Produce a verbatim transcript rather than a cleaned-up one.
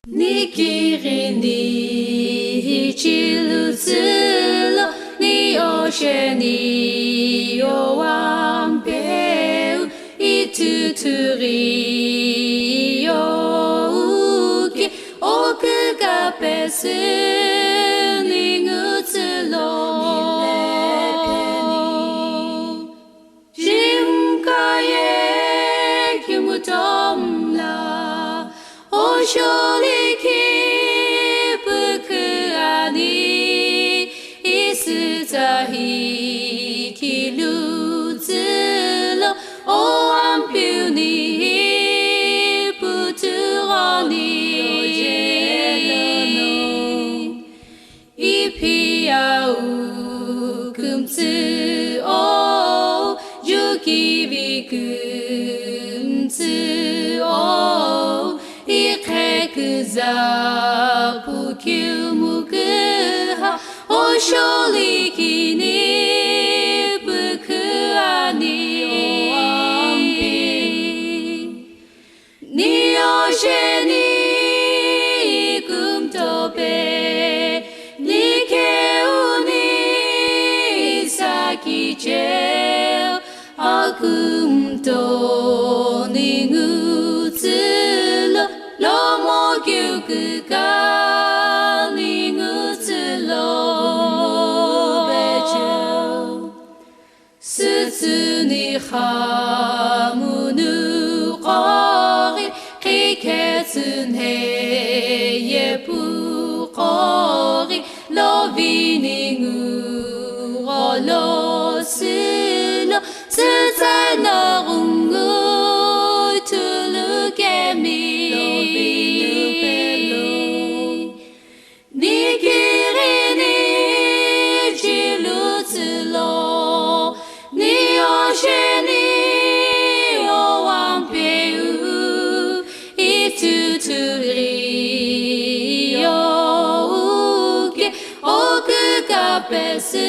Ni kighini hichilu tsülo, ni osheni owampeu, ituturi yoke, okükapesü ni ngutsülo. Jimkaye kimutomla, osholi kipüküani, isütsahi kilutsülo, owampiuni putughoni. Ipi au kümtsü o, jukivi kümtsü o, ikhe küza pu kiumuküha, osholi kini püküani owampi. Ni osheni kumtope, ni keuni sakicheu, akumto ni ngutsülo, lomo kiuküka ni ngutsülo. Sütsüni khamunu qori, qhiketsüni heyepu qori, lovini ngugho lo sülo, sütsano ghungu tulu kemi. Ni kighini chilutsülo, ni osheni owampeu, ituturi yoke, okükapesü